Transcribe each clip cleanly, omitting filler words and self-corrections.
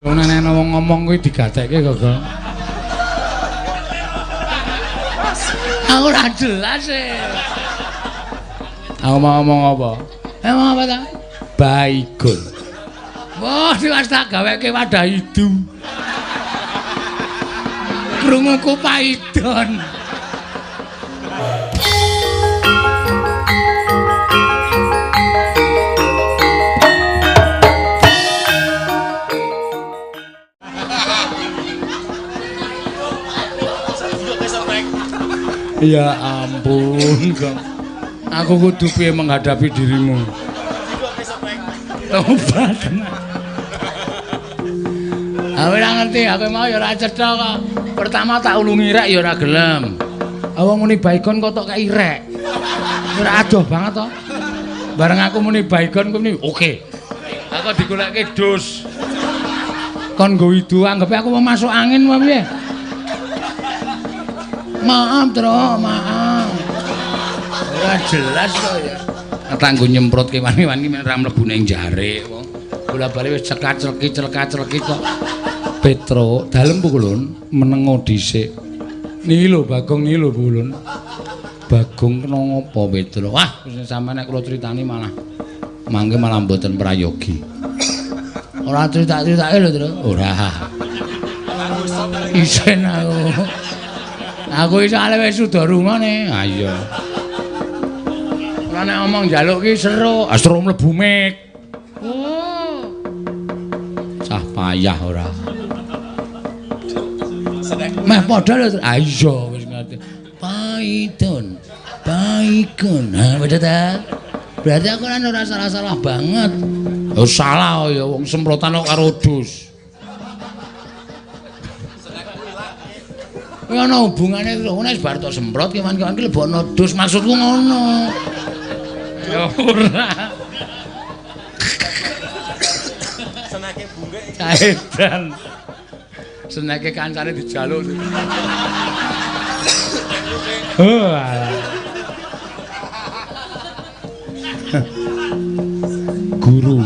Nek ana wong ngomong kuwi digatekke kok. Aku ora jelas e. Aku mau ngomong apa? Emang apa ta? Baygon. Wah, wis tak gaweke wadah idu. Krunguku paidon. Ya ampun, Gong. Aku kudu piye menghadapi dirimu? Tobat tenan. Aku ora ngerti, aku mau ya ora cetha kok. Pertama tak ulungi rek ya ora gelem. Wong muni baygon kok tok kei rek. Ora adoh banget to. Bareng aku muni baygon ku muni oke. Aku digolekke dus. Kon nggo idu anggepe aku mau masuk angin apa piye? Maaf, Tru, maaf. Ora jelas kok ya. Kanggo nyemprot kewan-kewan iki ora mlebu ning jare wong. Bola-bali wis cekat-celki celkat-celki kok. Petro, dalem pukulun menengo dhisik. Niki lho Bagong, niki lho pukulun. Bagong kena ngopo Petro? Wah, wis sampeyan nek kula critani malah mangke malah mboten prayogi. Ora crita-critake lho, Tru. Ora. Isin aku. Aku iso ale wis suda rungane. Ha iya. Ora nek ngomong njaluk ki seru, ah seru mlebu mik. Oh. Cah payah ora. Meh padha lho. Ha iya wis ngerti. Paidon. Baygon. Ha padha ta? Berarti aku kan ora salah-salah banget. Oh salah ya wong semprotan kok karo dus. Kuwi ana hubungane lho, nek bar tok semprot kewan-kewan ki lebokno dus, maksudku ngono. Ya ora. Seneke bunggek. Edan. Seneke kancane dijaluk. Oh alah. Guru.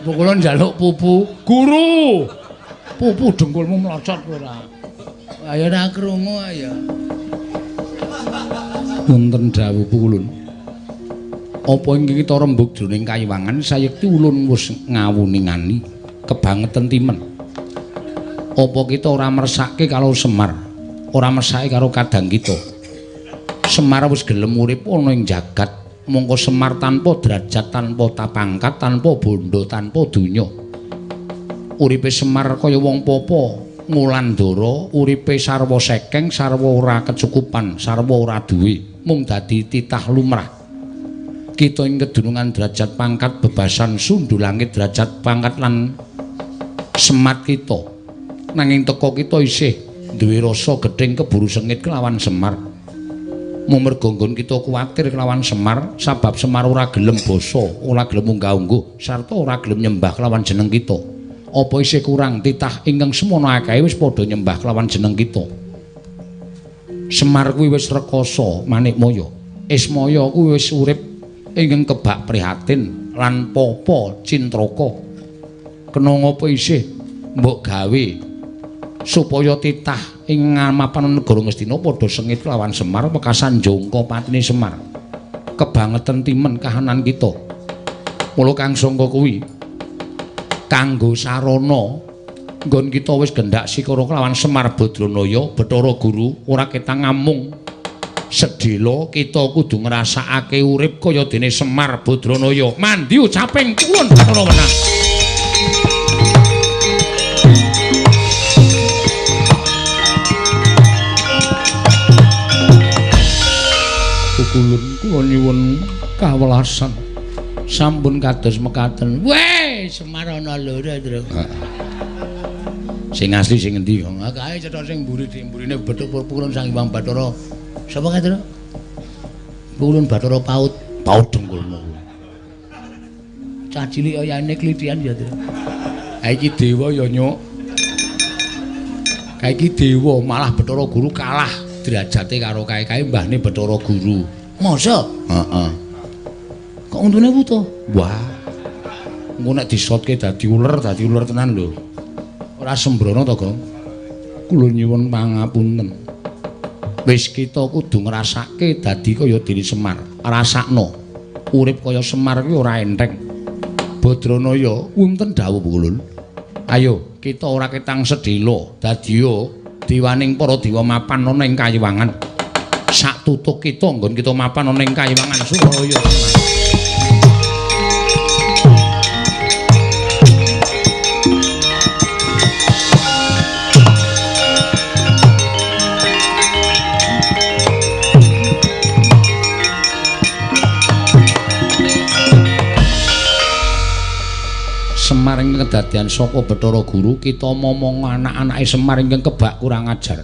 Pukulun njaluk pupu. Guru. Pupu dengkulmu mlocot ora. Ayo ora krungu ayo. Wonten dawuh pukulun. Apa ing kita rembug jroning kayiwangan sayekti ulun wis ngawuningani kebangeten timen. Apa kita ora mersake karo Semar, ora mersake karo kadang kita. Semar wis gelem urip ana ing jagat, mongko Semar tanpa derajat, tanpa tapangkat, tanpa bondo, tanpa donya. Uripe Semar kaya wong popo ngulandara, uripe sarwa sekeng, sarwa ora kecukupan, sarwa ora duwe, mung dadi titah lumrah. Kita ing kedunungan derajat pangkat bebasan sundhu langit derajat pangkat lan semat kita. Nanging teka kita isih duwe rasa gething keburu sengit kelawan Semar. Mumerga nggon kita kuwatir kelawan Semar, sabab Semar ora gelem basa, ora gelem unggah-ungguh, sarta ora gelem nyembah kelawan jeneng kita. Apa isih kurang titah ingkang semono akeh wis padha nyembah kelawan jeneng kita. Semar kuwi wis rekasa manikmaya. Ismaya kuwi wis urip ingkang kebak prihatin lan papa cintraka. Kena ngapa isih mbok gawe supaya titah ing mapan negara Ngastina padha sengit kelawan Semar wekasan jongko patine Semar. Kebangeten timen kahanan kita. Mula kang sangka kuwi kanggo sarana nggon kita wis gendak sikara kelawan Semar Badranaya Bathara Guru ora ketang ngamung sedhela kita kudu ngrasakake urip kaya dene Semar Badranaya. Mandi ucaping kuwun Bathara Wenang. Pukulun kula nyuwun kawelasan sampun kados mekaten. Weh, Semar ana loro, Tru. Sing asli sing endi? Kae cetha sing mburi mburine bethuk pukulun Sang Hyang Bathara. Sapa kae, Tru? Pukulun Bathara Paut. Paut dengkulmu. Cah cilik oyane klithian ya, Tru. Ha iki dewa ya, Nyuk. Kae iki dewa, malah Bathara Guru kalah derajate karo kae-kae mbahne Bathara Guru. Masa? Heeh. Kok untune wuta? Wah. Engko nek disotke dadi uler tenan lho. Ora sembrono to, Gong? Kula nyuwun pangapunten. Wis kita kudu ngrasake dadi kaya dene Semar. Rasakno. Urip kaya Semar kuwi ora enteng. Badranaya wonten dawuh Ulun. Ayo, kita ora ketang sedhela. Dadiya diwaning para dewa mapan ana ing kayiwangan. Sak tutuk kita nggon kita mapan ana ing kayiwangan Suralaya Semar. Semar ingkang kedadian saka Bathara Guru kita momong anak-anake Semar ingkang kebak kurang ajar.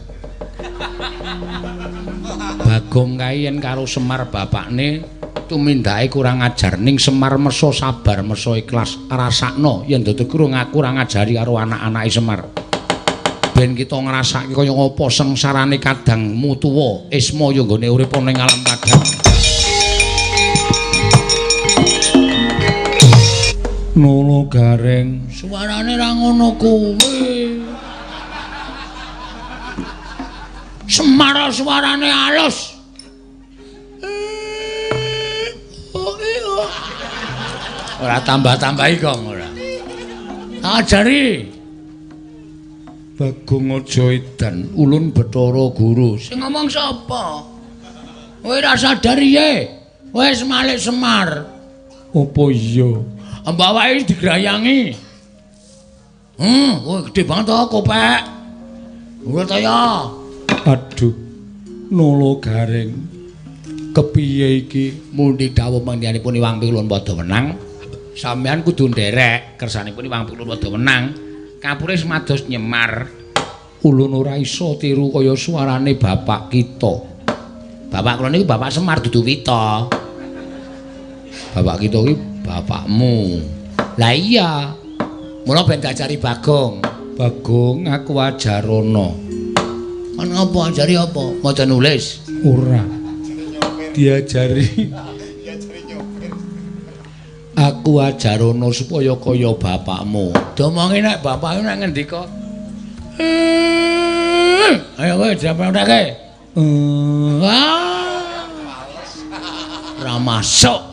Bagong kae yen karo Semar bapakne tumindake kurang ajar ning Semar mesa sabar mesa ikhlas rasakno yen dadi guru ngaku kurang ajari karo anak-anake Semar. Ben kita ngrasake kaya ngapa sengsarane kadang mutuwa Ismaya nggone urip ana ing alam padang. Nolo Gareng suarane ra ngono kuwi. Semar suarane alus. Ora tambah-tambahi Gong ora. Ajari. Bagong aja edan ulun Bathara Guru. Sing ngomong sapa? Kowe ora sadar piye? Wis malik Semar. Apa iya? Mbawake digrayangi. Kowe gedhe banget to kopek. Ora ta ya. Aduh. Nolo Gareng. Kepiye iki? Mundi dawuh panjenenganipun Iwang Pikulun padha wenang. Sampeyan kudu nderek kersanipun Iwang Pikulun padha wenang. Kapure semados nyemar. Ulun ora iso tiru kaya suarane bapak kita. Bapak kula niku bapak Semar dudu Wita. Bapak kita iki bapakmu. Lah iya. Mula ben diajari Bagong. Bagong aku ajarono. Ana apa ajari apa? Maca nulis? Ora. Diajari. Aku ajarono supaya kaya bapakmu. Diomongi nek bapakmu nek ngendika. Ayo kowe diapake. Ora masuk.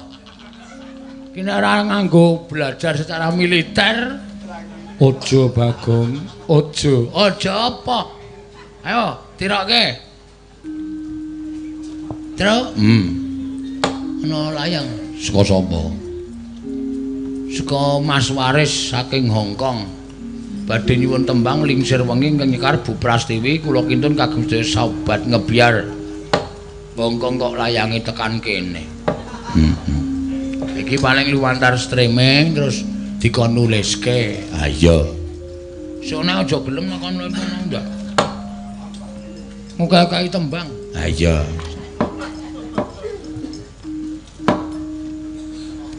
Kene ora nganggo belajar secara militer. Aja Bagong, aja. Aja apa? Ayo, tirokke. Tiro. Ana layang. Saka sapa? Saka Mas Waris saking Hong Kong. Badhe nyuwun tembang lingsir wengi ingkang nyekar Bu Prastiwi kula kintun kagem sedaya sahabat ngebyar. Hong Kong kok layange tekan kene. Iki paling luwantar streaming terus dikon nuliske. Ha iya. Sone aja gelem nek kon nulis ndak. Muka-muka tembang. Ha iya.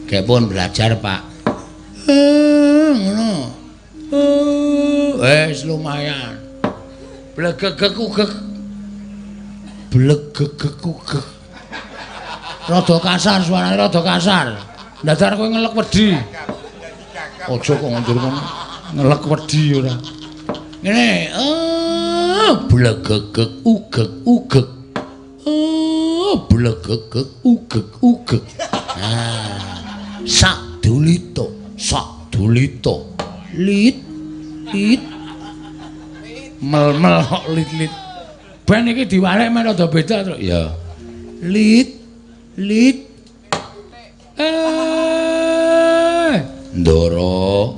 Gek pun belajar, Pak. Ngono. Wis lumayan. Blegegek ugek. Blegegek ugek. Rada kasar suarane rada kasar. Ndadar kowe ngelek wedi. Aja kok ngundur ngono. Ngelek wedi ora. Ngene, blegegek ugek ugek. Blegegek ugek ugek. Nah, sak dulita, sak dulita. Lit lit. Mel-mel kok lit-lit. Ben iki diwalek men rada beda terus. Ya. Lit lit. Ndoro.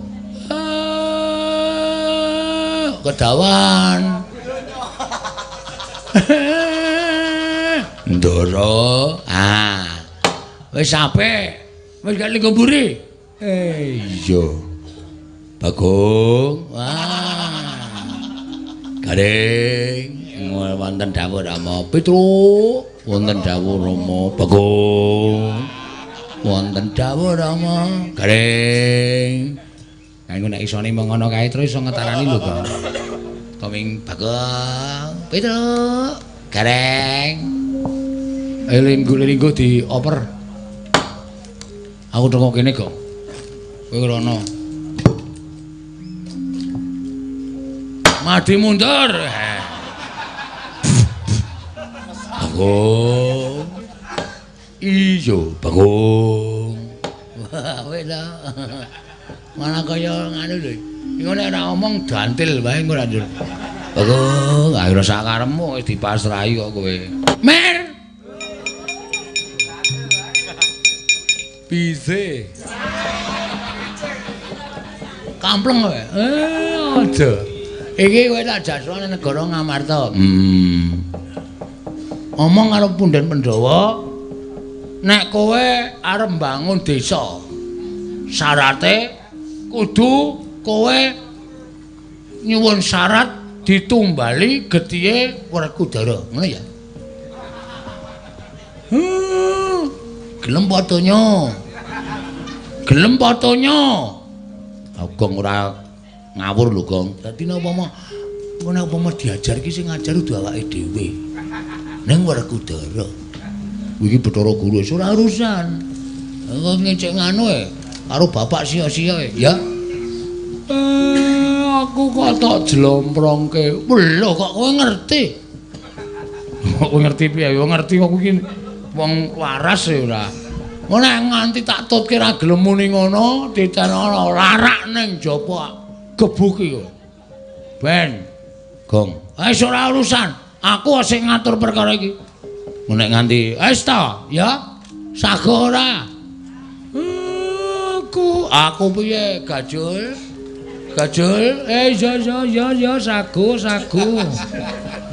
Kedawan. Ndoro. Ah. Wis apik. Wis gak linggo mburi. Iya. Bagong. Wah. Gareng. Wonten dawuh Rama Petru, wonten dawuh Rama Bagong. Wonten dawuh Rama Gareng. Kan nek isone mung ngono kae terus iso ngetarani lho, Kang. Koming Bagong, Petru, Gareng. Ayo linggo-linggo dioper. Aku teko kene kok. Kowe rono. Madi mundur. Bagong. Iya, Bagong. Wah, kowe ta. Malah kaya nganu lho. Iku nek ora omong dantil wae engko ora njur. Bagong, ayo sak karepmu wis dipasrahi kok kowe. Mer. Bise. Kampleng kowe. Aja. Iki kowe tak jaswane negara Ngamarta. Omong karo punden Pandhawa, nek kowe arep mbangun desa, syarate kudu kowe nyuwun syarat ditumbali getihe Werkudara, ngono ya. Gelem padanya. Gelem padanya. Gong ora ngawur lho, Gong. Dadi nek upama nek upama diajar iki sing ngajar kudu awake dhewe. Ning Werkudara. Iki Bathara Guru wis ora urusan. Kok ngecek nganu e karo bapak sia-sia e, ya. Aku kok tok jlomprongke. Lho kok kowe ngerti? Kok kowe ngerti piye? Ya ngerti kok iki wong waras ya ora. Nek nganti tak tutke ra gelem muni ngono, ditenono larak ning jaba gebuki kowe. Ben, Gong. Wis ora urusan. Aku sing ngatur perkara iki. Nek nganti wis ta, ya. Sago ora. Aku piye, Gajul? Gajul, ya ya ya sago sago.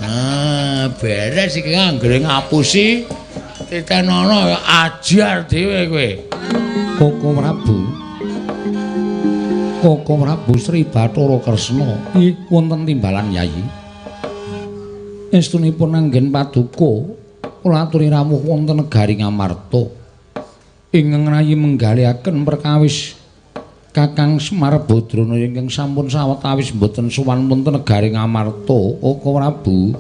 Ah, beres iki anggere ngapusi titenono ajar dhewe kowe. Koko Prabu. Koko Prabu Sri Bathara Kresna wonten timbalan Yayi. Estunipun anggen paduka kula aturi rawuh wonten negari Ngamarta. Ingkang rayi menggalihaken perkawis Kakang Semar Badrana ingkang sampun sawetawis mboten sowan wonten negari Ngamarta. Koko Prabu.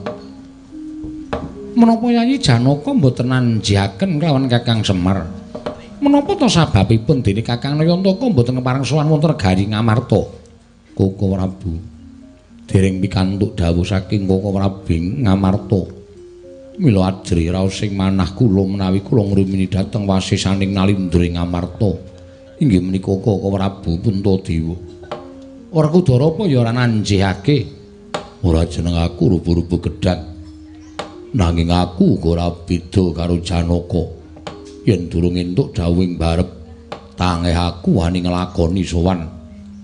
Menapa Yayi Janaka mboten nanjiaken kelawan Kakang Semar? Menapa ta sababipun dene Kakang Nayantaka mboten kepareng sowan wonten negari Ngamarta? Koko Prabu. Dereng pikantuk dawuh saking Koko Prabu Ngamarta. Mila ajri raos sing manah kula menawi kula ngrumini dhateng wasisaning Nalindra Ngamarta. Inggih menika Koko Prabu Puntadewa. Werkudara apa ya ora nanjihake? Ora jeneng aku rupa-rupa gedhang. Nanging aku uga ora beda karo Janaka. Yen durung entuk dawuhing barep, tangeh aku wani nglakoni sowan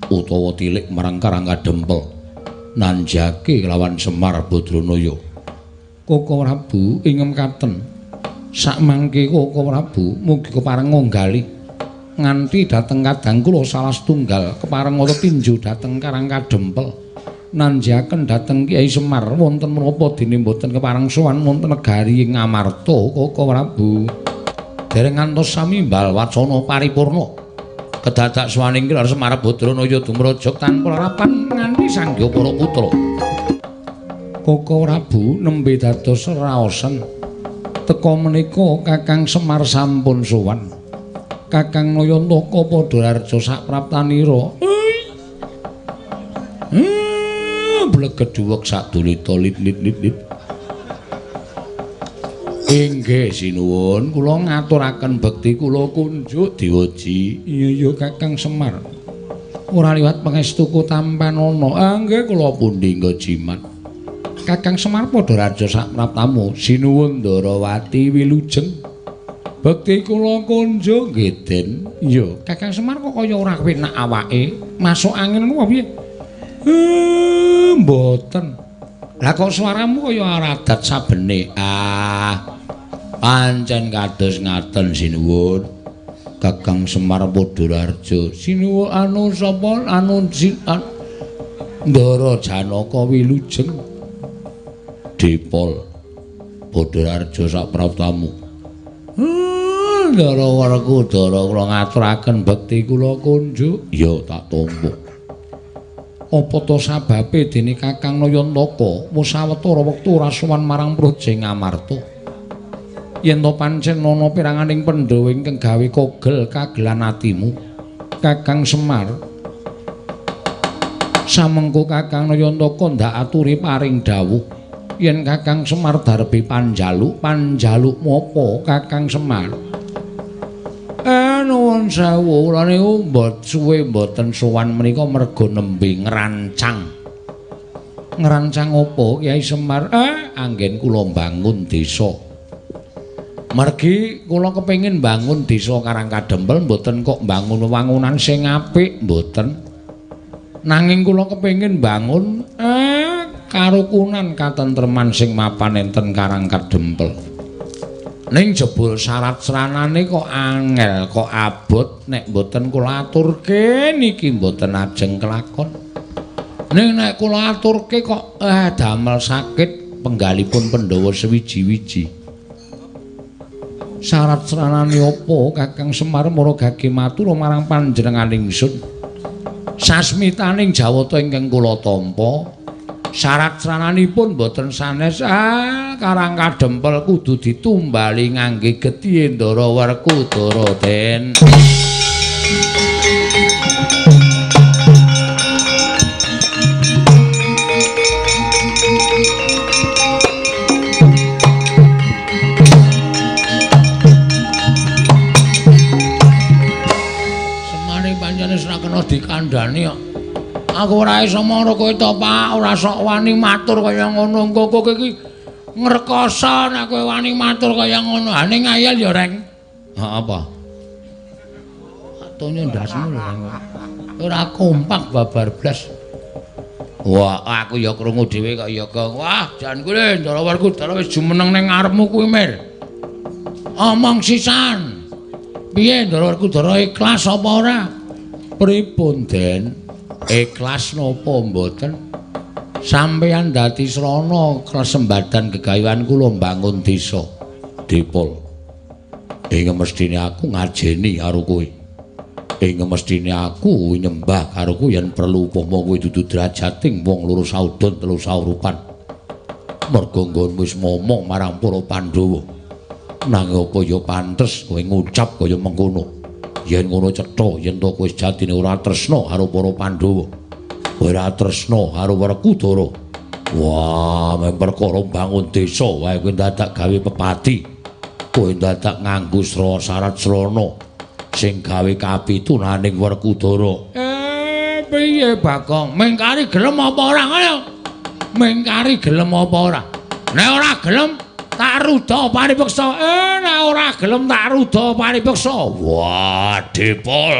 utawa tilik marang Karang Kadempel. Nanjake kelawan Semar Badranaya. Koko Prabu ing mekaten. Sakmangke Koko Prabu mugi kepareng ngonggali nganti dhateng kadang kula salah setunggal kepareng tinju dhateng Karang Kadempel. Nanjaken dhateng Kyai Semar wonten menapa dene mboten kepareng sowan wonten negari Ngamarta Koko Prabu. Dereng ngantos sami mbal wacana paripurna. Kedadak sowaning Ki Semar Badranaya dumrajak tanpa larapan nganti sanggya para putra. Koko Prabu nembe dados raosen. Teka menika Kakang Semar sampun sowan. Kakang Nayantaka padha harja sapraptanira. Blegedhuwek sadulita lit lit lit lit. Inggih sinuwun, kula ngaturaken bekti kula kunjuk diwaji. Iya iya Kakang Semar. Ora liwat pangestuku tampanana. Ah nggih kula pundi nggo jimat. Kakang Semar padha raja sapraptamu. Sinuwun Ndarawati wilujeng. Bekti kula kunjuk nggih Den. Iya, Kakang Semar kok kaya ora penak awake, masuk angin ngono piye? Mboten. Lah kok suaramu kaya aradat sabene. Ah. Pancen kados ngaten sinuwun. Kakang Semar padha raja. Sinuwun anu sapa anu Ndara Janaka wilujeng. Dipol padha raja sapraptamu. Ndara Werkudara kula ngaturaken bekti kula kunjuk. Ya tak tampa. Apa ta sababe dene Kakang Nayantaka wis sawetara wektu ora sowan marang Praja Ngamarta? Yen to pancen ana peranganing Pandhawa ingkang gawe kogel kagelan atimu, Kakang Semar. Samengko Kakang Nayantaka ndak aturi paring dawuh yen Kakang Semar darbe panjaluk, panjalukmu apa Kakang Semar? Nuwun sewu, kula niku mbot suwe mboten sowan menika merga nembe ngrancang. Ngrancang apa Kyai Semar? Anggen kula mbangun desa. Mergi kula kepengin mbangun desa Karangkadempel mboten kok mbangun wewangunan sing apik mboten. Nanging kula kepengin mbangun karukunan katentreman sing mapan enten Karangkadempel. Ning jebul syarat sranane kok angel, kok abot nek mboten kula aturke niki mboten ajeng kelakon. Ning nek kula aturke kok damel sakit penggalipun Pandhawa sewiji-wiji. Syarat sranane apa Kakang Semar mara gage matur marang panjenengan ingsun? Sasmitaning jawata ingkang kula tampa, syarat srananipun mboten sanes. Karangkadempel kudu ditumbali ngangge getih Ndara Werkudara Den. Semane pancene ora kena dikandhani kok. Aku ora iso mara kowe to, Pak, ora sok wani matur kaya ngono. Engko kowe iki ngrekoso nek kowe wani matur kaya ngono. Ha ning ngayal ya, Reng. Ha apa? Tonyo ndasmu lho, Reng. Ora kompak babar blas. Wah, aku ya krungu dhewe kok ya, Gong. Wah, jan kuwi Ndara Werkudara wis jumeneng ning ngarepmu kuwi, Mir. Omong sisan. Piye Ndara Werkudara ikhlas apa ora? Pripun, Den? Ikhlas napa mboten? Sampeyan dadi srana klesembadan gegayuhan kula mbangun desa Dipol. Ing mestine aku ngajeni karo kowe. Ing mestine aku nyembah karo kowe yen perlu upama kowe dudu drajating wong loro saudon telu saurupan. Merga nggonmu wis momong marang para Pandhawa. Nanging apa ya pantes kowe ngucap kaya mengkono? Yen ngono cetha yen to kowe sejatine ora tresna karo para Pandhawa. Ora tresna karo Werkudara. Wah, mung perkara mbangun desa wae kowe dadak gawe pepati. Kowe dadak nganggo syarat srana sing gawe kapitunaning Werkudara. Piye Bagong? Mengkari gelem apa ora ngono? Mengkari gelem apa ora? Nek ora gelem tak ruda paripeksa. Nek ora gelem tak ruda paripeksa. Wah, Dipol.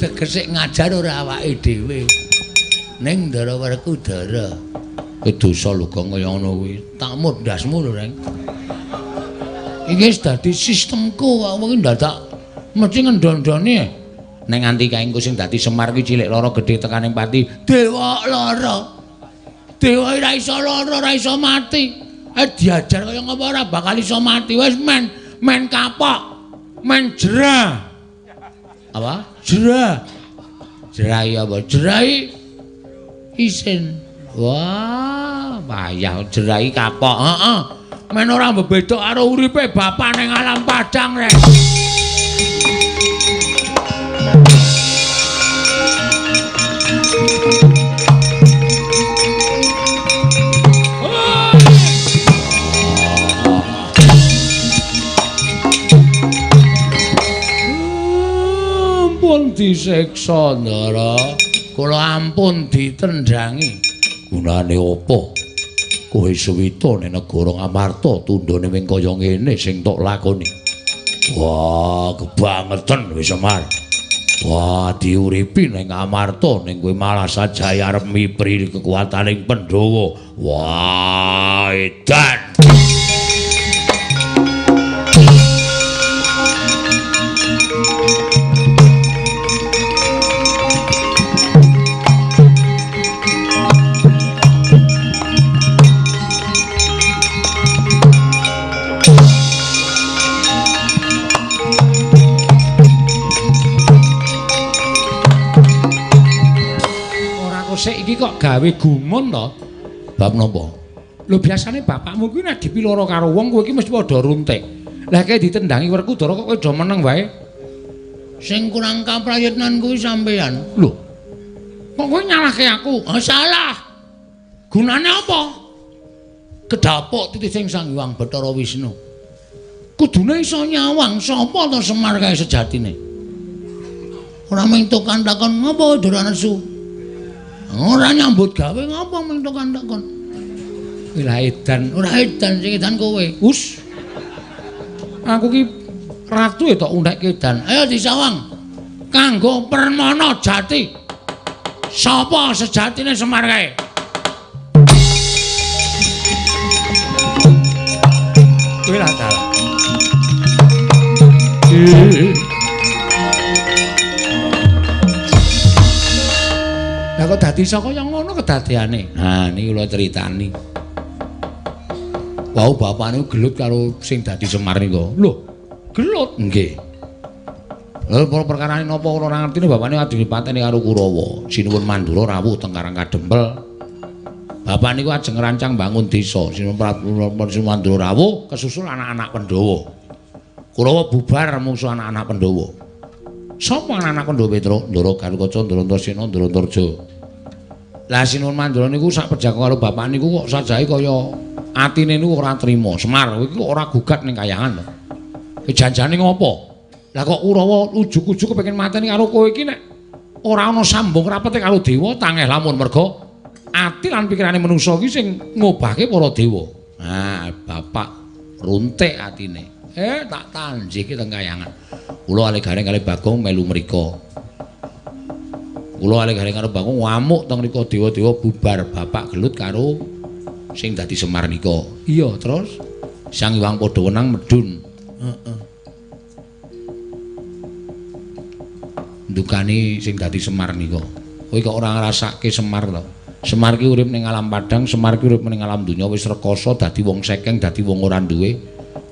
Tegese ngajar ora awake dhewe. Ning Ndara Werkudara. Kowe dosa lho Gong kaya ngono kuwi. Tak mundhasmu lho, Reng. Iki wis dadi sistemku kok wong iki ndadak mesti ngendon-ndone. Ning nganti kae engko sing dadi Semar kuwi cilik lara gedhe tekaning pati. Dewa lara. Dewa ora iso lara, ora iso mati. Diajar kaya ngapa ora bakal iso mati. Wis men kapok, men jerah. Apa? Jerah. Jerai apa? Jerai isin. Wah, payah jerai kapok. Heeh. Men ora mbebeda karo uripe bapak ning alam padang, Rek. Ampun disiksa, Ndara. Kula ampun ditendhangi. Gunane apa? Kowe suwita ning negara Ngamarta tundhone wing kaya ngene sing tok lakoni. Wah, kebangetan wis Semar. Wah, diuripi ning Ngamarta ning kowe malah sajae arep mipri kekuataning Pandhawa. Wah, edan. Iki kok gawe gumun to? Bab napa? Lho biasane bapakmu kuwi nek dipiloro karo wong kowe iki mesti padha runtik. Lah kae ditendangi Werkudara kok kowe do meneng wae. Sing kurang kaprayitnan kuwi sampean. Lho. Kok kowe nyalahke aku? Oh, salah. Gunane apa? Kedapuk titih sing Sang Hyang Bathara Wisnu. Kudune iso nyawang sapa to Semar kae sejatine. Ora mung tokan takon ngopo Ndara nesu. Ora nyambut gawe ngopo mung tokan takon. Lah edan, ora edan sing edan kowe. Us. Aku ki ratu ya tok unekke edan. Ayo disawang. Kanggo permana jati. Sapa sejatine Semar kae? Kowe lah dalah. Lah kok dadi saka yang ngono kedadeane. Nah niki kula critani. Wau bapak niku gelut karo sing dadi Semar niku. Lho, gelut nggih. Lha para perkarane napa kula ora ngerti bapak niku ajeng dipateni karo Kurawa. Sinuwun Mandura rawuh teng Karang Kadempel. Bapak niku ajeng ngrancang bangun desa. Sinuwun Mandura rawuh kesusul anak-anak Pandhawa. Kurawa bubar mungsu anak-anak Pandhawa. Sapa anak-anak Pandhawa Petruk? Ndara Garukaca, Ndara Antasena, Ndara Antarja. Lah Sinuwun Mandura niku sak pejako karo bapak niku kok sajahe kaya atine niku ora trima. Semar kowe iki kok ora gugat ning kayangan to. Janjane ngopo? Lah kok Kurawa ujug-ujug kepengin mateni karo kowe iki nek ora ana sambung rapete karo dewa tangeh lamun merga ati lan pikirane manungsa iki sing ngobahke para dewa. Nah, bapak runtik atine. Tak tanjihke teng kayangan. Kula kalih Gareng kalih Bagong melu mriko. Kula kalih Gareng karo Bagong ngamuk teng mriko dewa-dewa bubar bapak gelut karo sing dadi Semar nika. Iya, terus Sang Hyang padha wenang medhun. Heeh. Ndukani sing dadi Semar nika. Kowe kok ora ngrasake Semar to? Semar ki urip ning alam padang, Semar ki urip ning alam donya wis rekoso dadi wong sekeng, dadi wong ora duwe,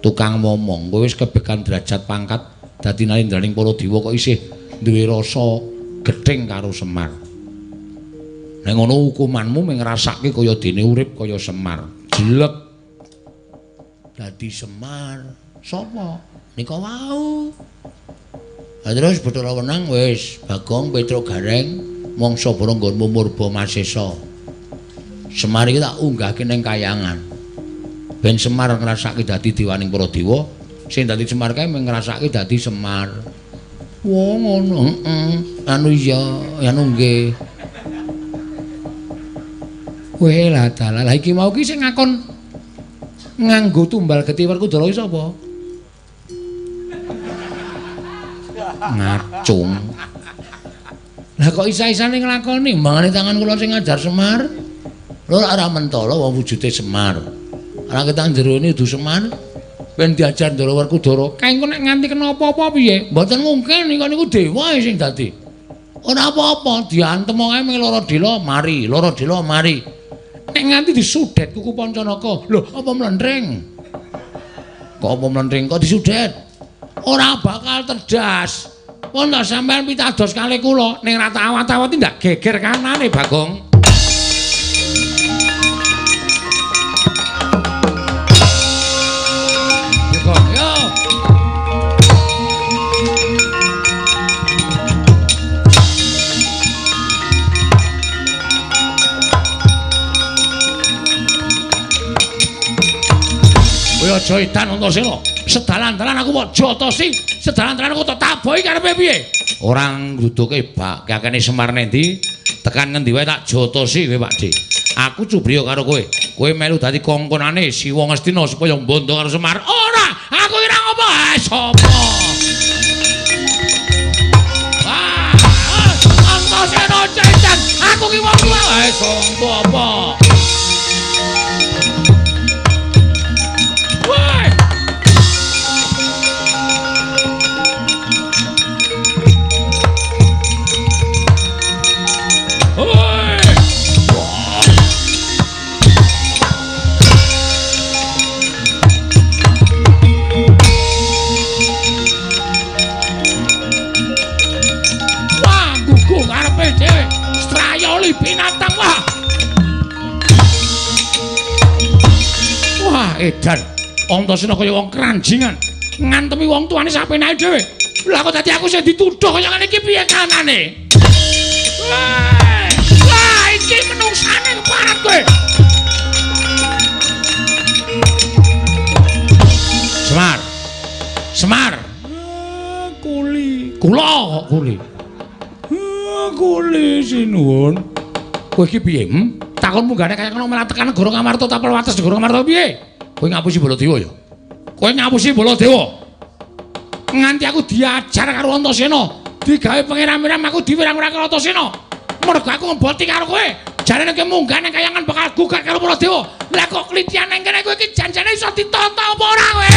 tukang momong. Kowe wis kebekan derajat pangkat dadi nalindraning para dewa kok isih duwe rasa gething karo Semar. Nek ngono hukumanmu mung ngrasake kaya dene urip kaya Semar. Jelek. Dadi Semar sapa? Nika wau. Lah terus Bathara Wenang wis Bagong Petruk Gareng mangsa bara nggonmu murba masesa. Semar iki tak unggahke ning kayangan. Ben Semar ngrasake dadi dewaning para dewa, sing dadi Semar kae mung ngrasake dadi Semar. Wah ngono, heeh. Anu iya, anu nggih. Weh lah dalah, lah iki mau ki sing ngakon nganggo tumbal getih Werkudara iki sapa? Ngacung. Lah kok isa-isane nglakoni mangane tangan kula sing ngajar Semar. Lho ora mentala wong wujude Semar. Ora ketang jerone kudu Semar. Ben diajar Ndara Werkudara. Kae engko nek nganti kena apa-apa piye? Mboten mungkin niku niku dewa sing dadi. Ora apa-apa, diantem wae mung lara dela mari, lara dela mari. Nek nganti disudet kuku Pancanaka, lho apa mlentring? Kok apa mlentring kok disudet? Ora bakal terdas. Pun ta sampean pitados kalih kula ning ra tak awat-awati ndak geger kanane Bagong. Yo yo. Kowe aja edan Antasena. Sedalan-dalan aku kok jotosi, sedalan-dalan aku tak tabohi karepe piye? Ora ngruduke bak kakene Semar nendi, tekan ngendi wae tak jotosi kowe Pakde. Aku cubriya karo kowe. Kowe melu dadi kongkonane Siwa Ngastina supaya mbondo karo Semar. Ora, aku ora ngopo. Ah, sapa? Ah, Antasena cetan, aku ki wong tuwa. Ah, wong tuwa apa? Woi! Wah, guguh karepe dhewe. Strayoli binatang wah. Edan. Antasena kaya wong keranjingan, ngantemi wong tuane sapenake dhewe. Lah kok dadi aku sing dituduh kaya ngene iki piye kanane? Wah, iki menungsane keparat kowe. Semar. Semar. Kuli. Kula kok kuli. Kuli sinuwun. Kowe iki piye? Takon munggane kaya ngono malah tekan negara Ngamarta tapel wates negara Ngamarta piye? Kowe ngapusi Baladewa ya? Kowe ngapusi Baladewa. Nganti aku diajar karo Antasena, digawe pangeran-pangeran aku diwirang-wirang karo Antasena. Mergo aku ngeboti karo kowe. Jarene kowe munggah nang kayangan bakal gugat karo Baladewa. Lah kok klitian nang kene kowe iki janjane iso ditata apa ora kowe?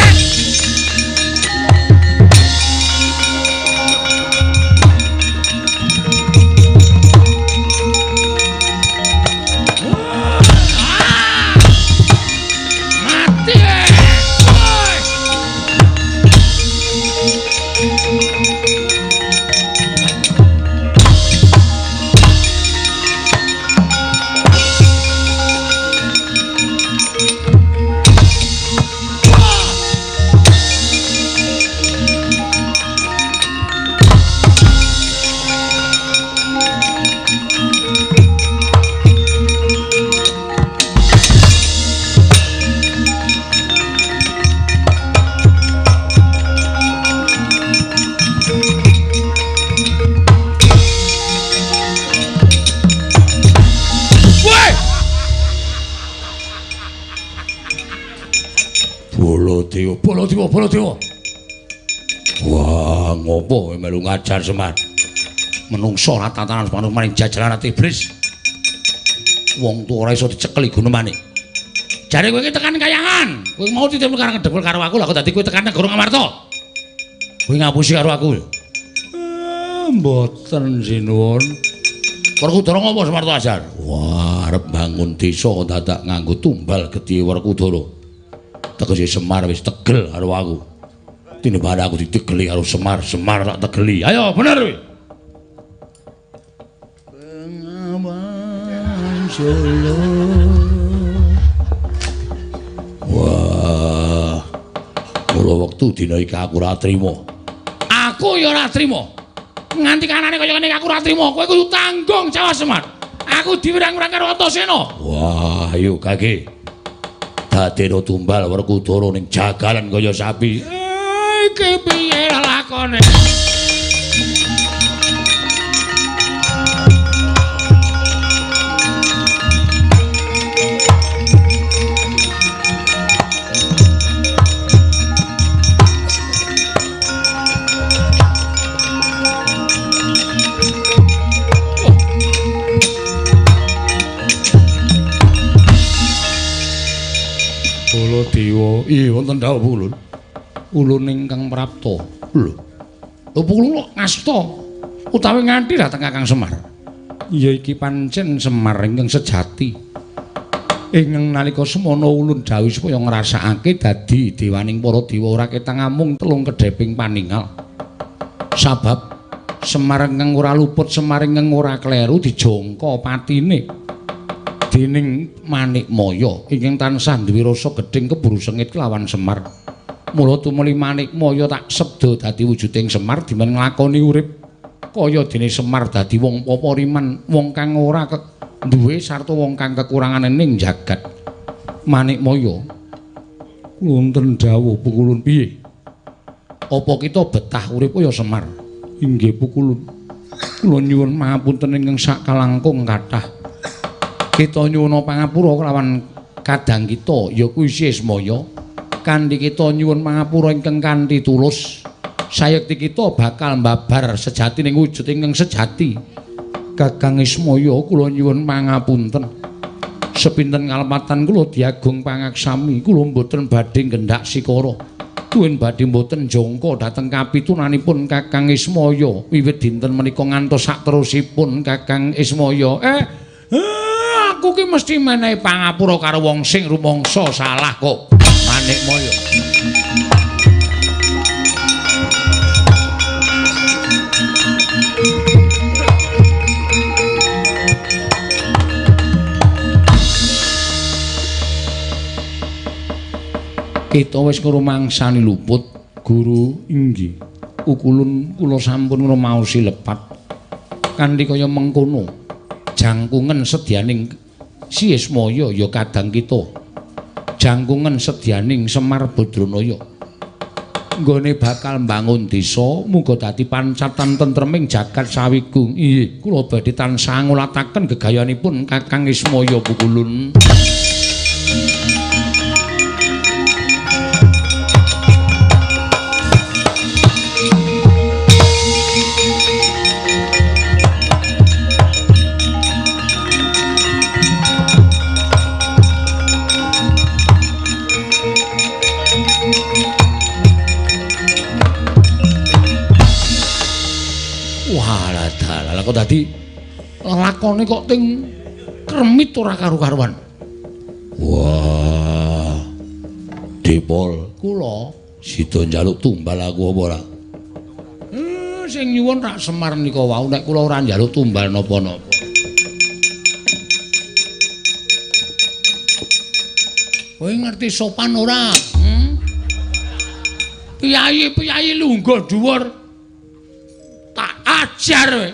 Baladewa, Baladewa. Wah, ngopo melu ngajar Semar? Menungso ora tatanan manung maring jajaran iblis. Wong tuwa ora iso dicekeli gunemane. Jare kowe iki tekan kayangan. Kowe mau titip karo ngedebul karo aku, lah kok dadi kowe tekan negara Ngamarta. Kowe ngapusi karo aku. Mboten sinuwun. Werkudara ngopo Semar ajar? Wah, arep bangun desa dadak nganggo tumbal gedhe Werkudara. Tegese Semar wis tegel karo aku. Tinimbang aku ditegeli karo Semar, Semar tak tegeli. Ayo bener kowe. Bengawan Solo. Wah. Mula wektu dina iki aku ora trima. Aku ya ora trima. Nganti kanane kaya ngene aku ora trima. Kowe kudu tanggung jawab Semar. Aku diwirang-wirang karo Antasena. Wah, ayo kage. Dadeno tumbal Werkudara ning jagalan kaya sapi. Iki piye lakone? Baladewa, iya wonten dawuh ulun. Ulun ingkang prapta. Lho. Lho ulun kok ngasta utawi nganti dhateng Kakang Semar. Ya iki pancen Semar ingkang sejati. Ing nalika semana ulun dawuh supaya ngrasakake dadi dewaning para dewa ora ketang amung telung kedheping paningal. Sabab Semar ingkang ora luput, Semar ingkang ora kleru dijangka patine. Dening Manikmaya ingkang tansah duwe rasa gedhing keburu sengit kelawan Semar. Mula tumuli Manikmaya tak sebda dadi wujuding Semar dimen nglakoni urip kaya dene Semar dadi wong papariman, wong kang ora duwe sarta wong kang kekurangane ning jagat. Manikmaya, wonten dawuh pukulun piye? Apa kita betah urip kaya Semar? Inggih pukulun. Kula nyuwun mahapunten ingkang sakalangkung kathah. Kita nyuwun pangapura kelawan kadang kita ya kuwi Ismaya. Kanthi kita nyuwun pangapura ingkang kanthi tulus, sayekti kita bakal mbabar sejatining wujud ingkang sejati. Kakang Ismaya kula nyuwun pangapunten. Sepinten kalepatan kula diagung pangaksami, kula mboten badhe nggendak sikara. Tuwin badhe mboten jangka dhateng kapitunanipun Kakang Ismaya wiwit dinten menika ngantos sakterusipun Kakang Ismaya. Aku ki mesti menehi pangapura karo wong sing rumangsa salah kok. Manikmaya. Kita wis ngrumangsani luput, Guru. Inggih. Ukulun kula sampun ngrumaosi lepat. Kanthi kaya mengkono, jangkungen sedyaning Si Ismaya ya kadang kita. Jangkungen sedyaning Semar Badranaya. Nggone bakal mbangun desa muga dadi pancatan tentreming jagat sawigung. Inggih, kula badhe tansah ngulataken gegayanipun Kakang Ismaya Pukulun. Kok dadi lakone kok ting kremit ora karu-karuan. Wah. Depol kula sida njaluk tumbal aku apa ora? Sing nyuwun rak Semar nika wau nek kula ora njaluk tumbal napa-napa. Kowe ngerti sopan ora? Piyayi-piyayi lungguh dhuwur. Tak ajar kowe.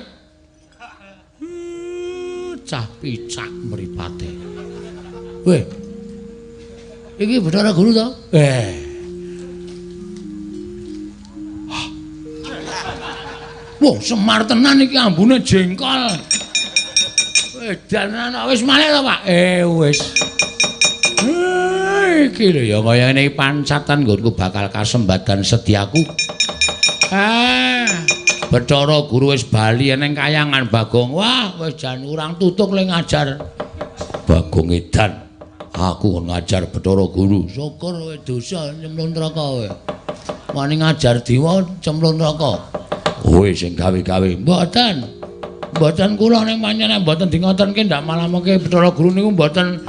Cah picak mripate. Weh. Iki Bathara Guru to? Wah, Semar tenan iki ambune jengkol. Edan wis malih to, Pak? Wis. Iki lho ya kaya ngene pancatan nggonku bakal kasembadan sediaku. Bathara Guru wis bali nang kayangan Bagong. Wah, wis jan urang tutuk le ngajar. Bagong edan. Aku kon ngajar Bathara Guru. Syukur kowe dosa nyemplung neraka kowe. Wani ngajar dewa cemplung neraka. Kowe sing gawe-gawe. Mboten. Mboten kula ning pancen mboten dingotenke ndak malah mengke Bathara Guru niku mboten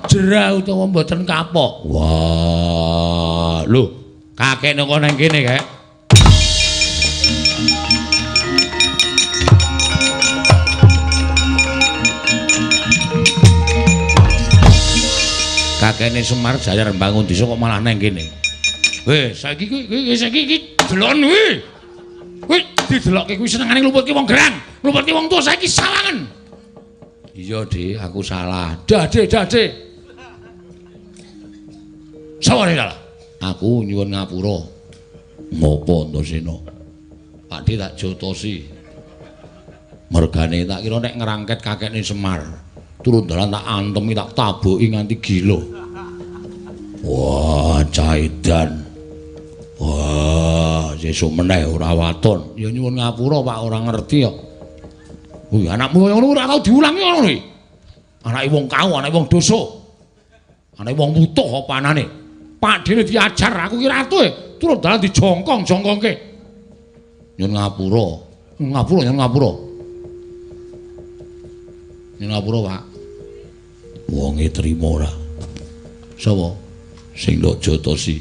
jerah utawa mboten kapok. Wah, lho, kakek nang nang kene, Kek. Kakene Semar Jayar mbangun desa kok malah nang kene. Weh, saiki kuwi saiki iki delon kuwi. Kuwi didelokke kuwi senengane ngluputke wong gerang, ngluputke wong tuwa saiki sawangen. Iya, Dik, aku salah. Dade, dade. Sawane salah. Aku nyuwun ngapura. Ngopo Antasena? Pak Dik tak jotosi. Mergane tak kira nek ngrangket kakekne Semar. Turun dalan tak antemi tak taboki nganti gila. Wah, caidan. Wah, sesuk meneh ora waton. Ya nyuwun ngapura Pak, ora ngerti kok. Kuwi anakmu kaya ngono ora tau diulangi ngono kuwi. Anake wong kau, anake wong dosa. Anake wong wutuh apa anane. Pak dene diajar aku ki ratu e, turun dalan dijongkong-jongkongke. Nyuwun ngapura. Ngapura nyuwun ngapura. Nyuwun ngapura, Pak. Wonge trima ora? Sapa? Sing ndok jotosi.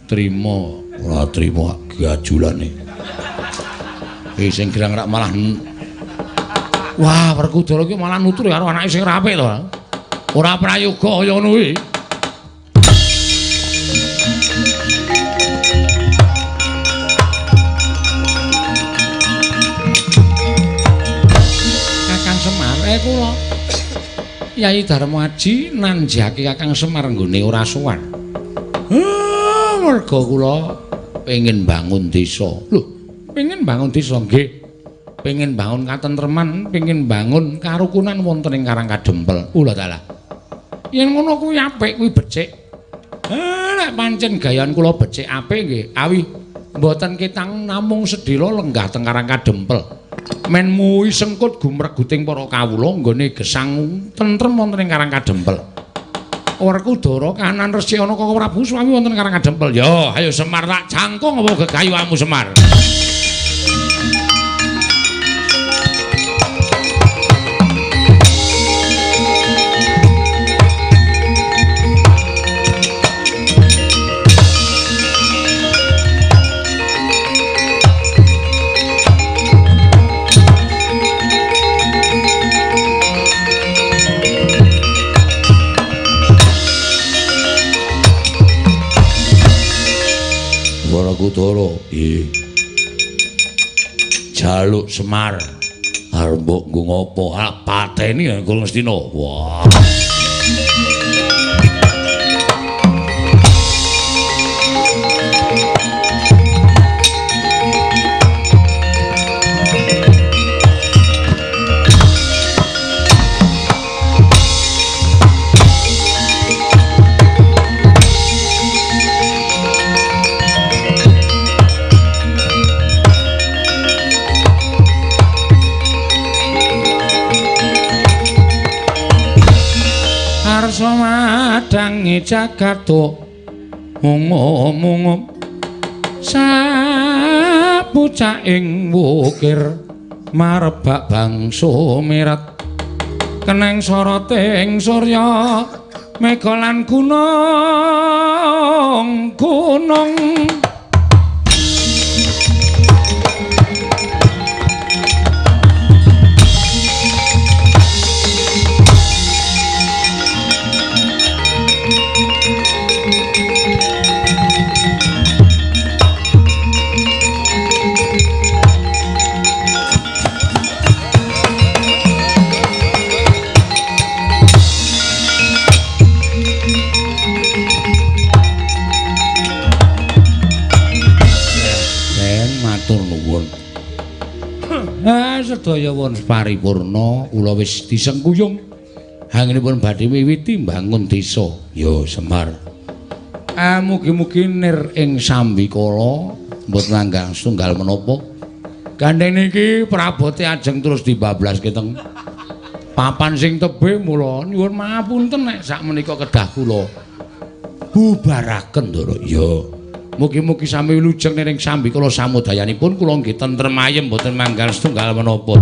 Trima, ora trima gajulane. Sing gerang rak malah wah, Werkudara iki malah nutur karo anake sing ra apik to. Ora prayoga kaya ngono kuwi. Kakang Semar, kula Yai Darmaji nanjake Kakang Semar nggone ora sowan. Merga kula pengin bangun desa. Lho, pengin bangun desa nggih. Pengin bangun katentreman, pengin bangun karukunan wonten ing Karang Kadempel. Ula dalah. Yen ngono kuwi apik, kuwi becik. Nek pancen gayan kula becik apik nggih, awi mboten ketang namung sedhela lenggah teng Karang Kadempel. Men muwi sengkut gumreguting para kawula nggone gesang tentrem wonten ing Karang Kadempel. Werkudara kanan resik ana Koko Prabu Swami wonten Karang Kadempel. Yo, ayo Semar tak jangkung apa gegayuhamu Semar. Werkudara. Nggih. Jaluk Semar. Arep mbok nggo ngopo? Ah, pateni Kul Ngastina. Wah. Madangi jagat mungu-mungu sapucaking wukir marebak bangsa mirat keneng soroting surya mega lan gunung gunung. Sedaya wonten paripurna kula wis disengkuyung anggenipun badhe miwiti mbangun desa. Ya Semar. Mugi-mugi nir ing sambikala mboten langgang setunggal menapa. Gandeng niki prabote ajeng terus dibablaske teng papan sing tebih, mula nyuwun mapunten nek sakmenika kedah kula bubaraken, Ndara. Ya. Mugi-mugi sami wilujeng ning sambikala samudayanipun kula nggih tentrem ayem mboten manggal setunggal menapa.